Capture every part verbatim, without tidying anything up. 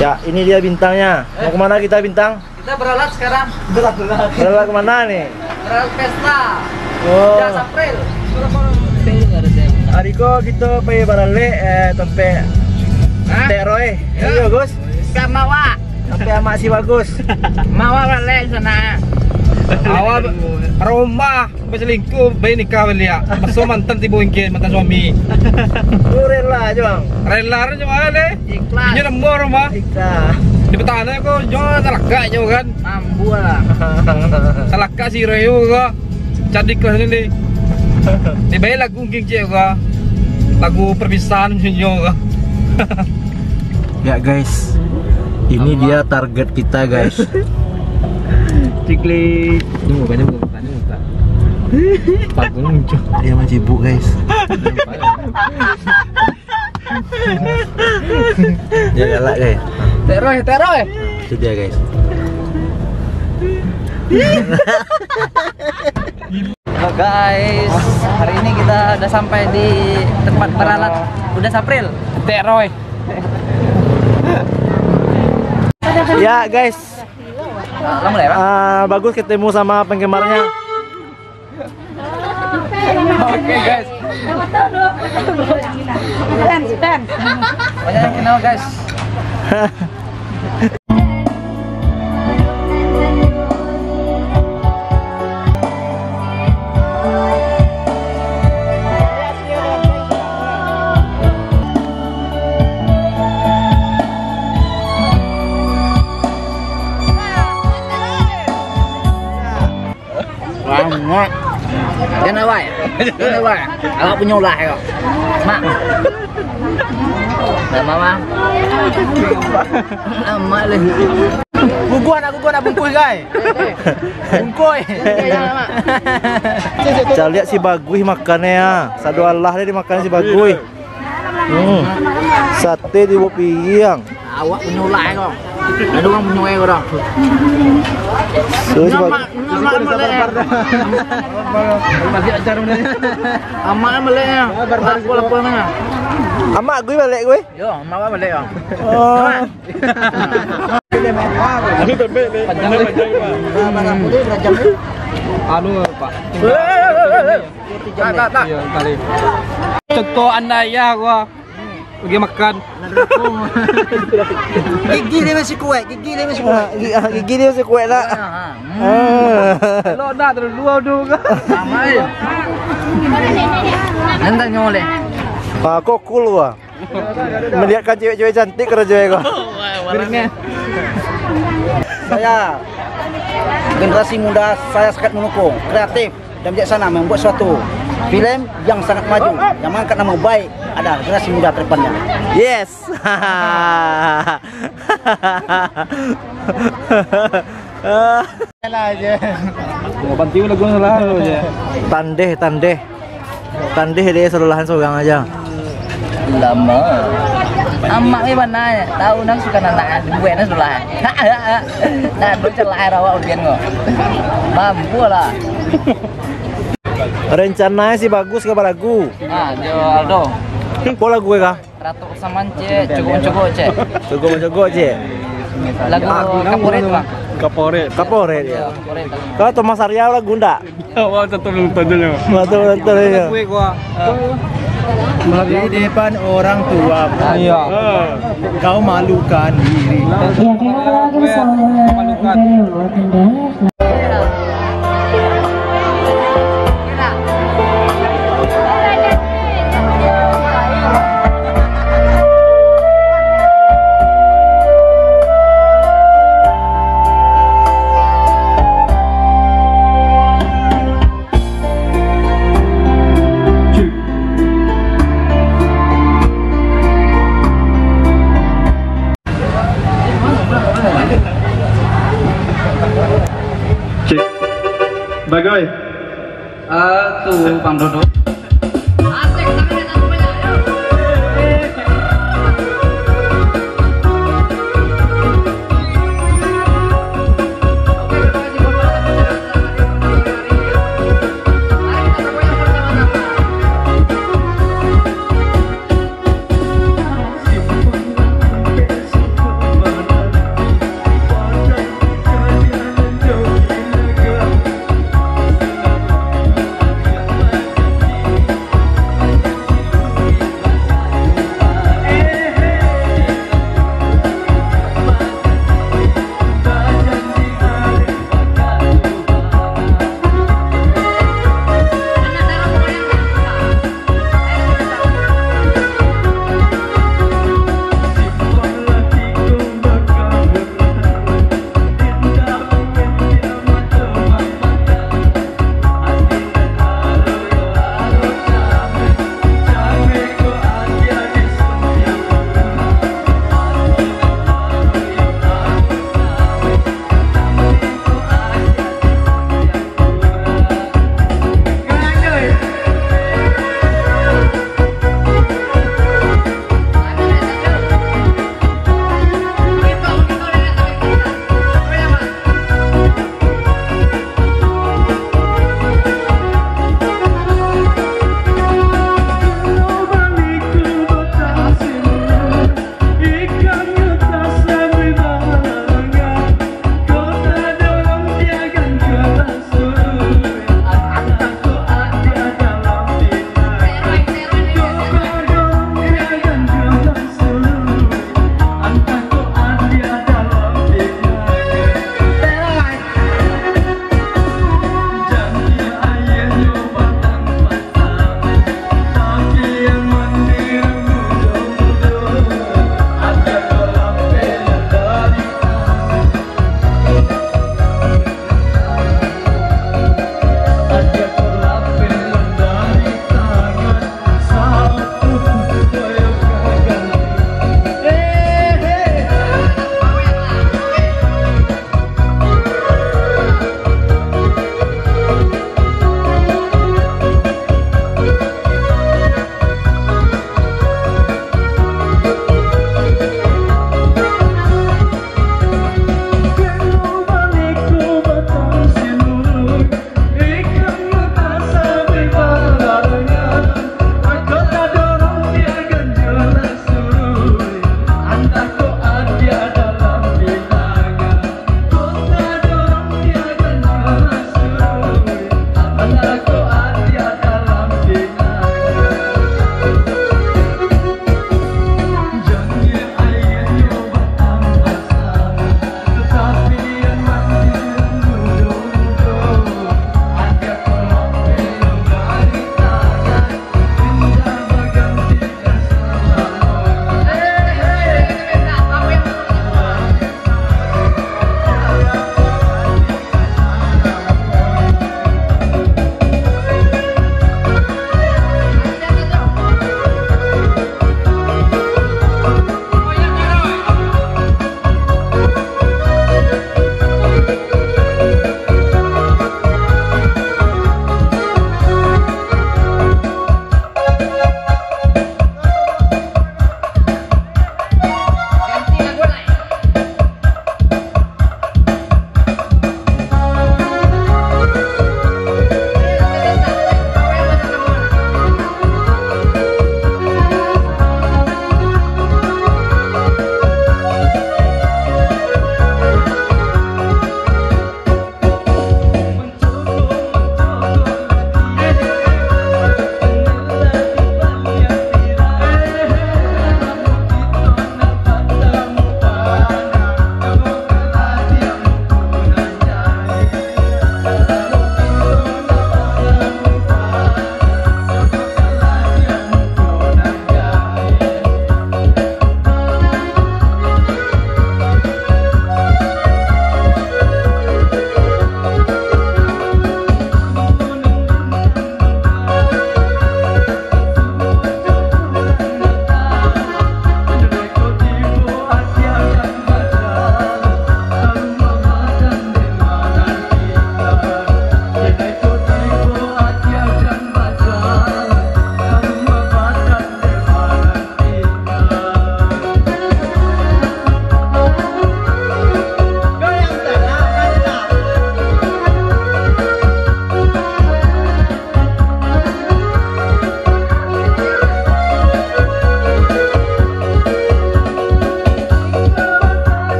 Ya, ini dia bintangnya. Mau kemana kita, Bintang? Kita beralat sekarang. Beralat. Beralat kemana nih? Beralat pesta. Oh. Udah April. Hari ko kita pergi baralek, eh, tempat Hah? Tek Roy. Ya. Iya, Gus. Sama, Wak. Sampai amak si Bagus. Mawa balik sana. Awak rumah berselingkuh, baik nikah baliak. Pasal mantan tibo ingke, mantan suami. Lu rela aja, Bang. Rela aja, Bang, deh. Ikhlas. Dia nemu rumah. Ikhlas. Di petana ko, jangan salakak je kan. Mampu lah. Salakak si Reo ko. Cantik lah ni. Dia baik lagu King Cek ko. Lagu perpisahan nyo ko. Ya, guys, ini dia target kita, guys. Ciklik. Ini mukanya bukan, mukanya muka. Panggung muncul. Dia masih sibuk, guys. Dia galak, guys. Terus, terus. Itu dia, guys. Halo guys, hari ini kita udah sampai di tempat beralat Uda Sapril. Tek Roy. Ya guys. Lama lah ya, Bang? Ah, Bagus ketemu sama penggemarnya. Oke guys. Fans, fans. Banyak yang kenal guys. Lamo. Jan awak. Jan awak. Awak punyo ulah ko. Mak. Dah mama. Amak leh. Guguah nak, guguah nak bungkuih, gai. Bungkuih. Caliak si Bagus makan ya. Sado alah dia dimakan si Bagus. Hmm. Sate di bawah piring. Awak punyo ulah ko. Ado urang punyo ko dah. Tu si Bagus. Amak, amak balik. Amak balik. Amak gue balik gue. Yo, amak balik yo. Oh. Anu tempe ni. Panjang ni. Anu, Pak. Tak, tak, tak. Iya, kali. Contoh anda ya gua. Pergi makan. Gigi dia masih kuat, gigi dia masih kuat. Ah, gi-, ah, gigi dia masih kuat tak? Ah, ah. Ah. Kalau nak terlalu dua tu. Sama ya. Nanti nyoleh. Ah, kok cool gua. Melihatkan cewek-cewek cantik karajo ko. Saya generasi muda, saya sangat mendukung, kreatif dan bijaksana membuat suatu film yang sangat maju, yang mengangkat nama baik ada generasi muda ke depannya. Yes. Lah je. Bantiu lagu salah tu je. Tandeh, tandeh. Tandeh dia salolahan sorang aja. Lama. Amak ni bana, tahu nang suka anak, buat nang salah. Nah, tu celah awak ujian ko. Mampu lah. Rencana si Bagus ka balagu. Ah, jo Aldo. Apo lagu ka? Ratok Saman, cek, cugok-cugok, cek. Cugok-cugok, cek. Lagu Kaporit, Bang. Kaporit. Kaporit, ya. Kaporit. Kalau Thomas Arya lagu ndak? Awak tetap nonton je. Tetap nonton je. Di depan orang tua, iya, kau malukan diri. Ya, terima kasih. Cek. Bagai. Ah, tu Bang Dodo.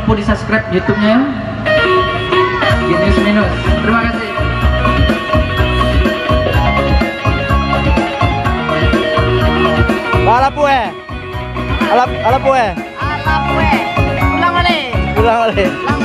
Lupa di-subscribe YouTube-nya, ya. Genius Minus. Terima kasih. Balapu, eh. Alap, alapu, eh. Alapu, eh. Ulang balik. Ulang balik. Ulang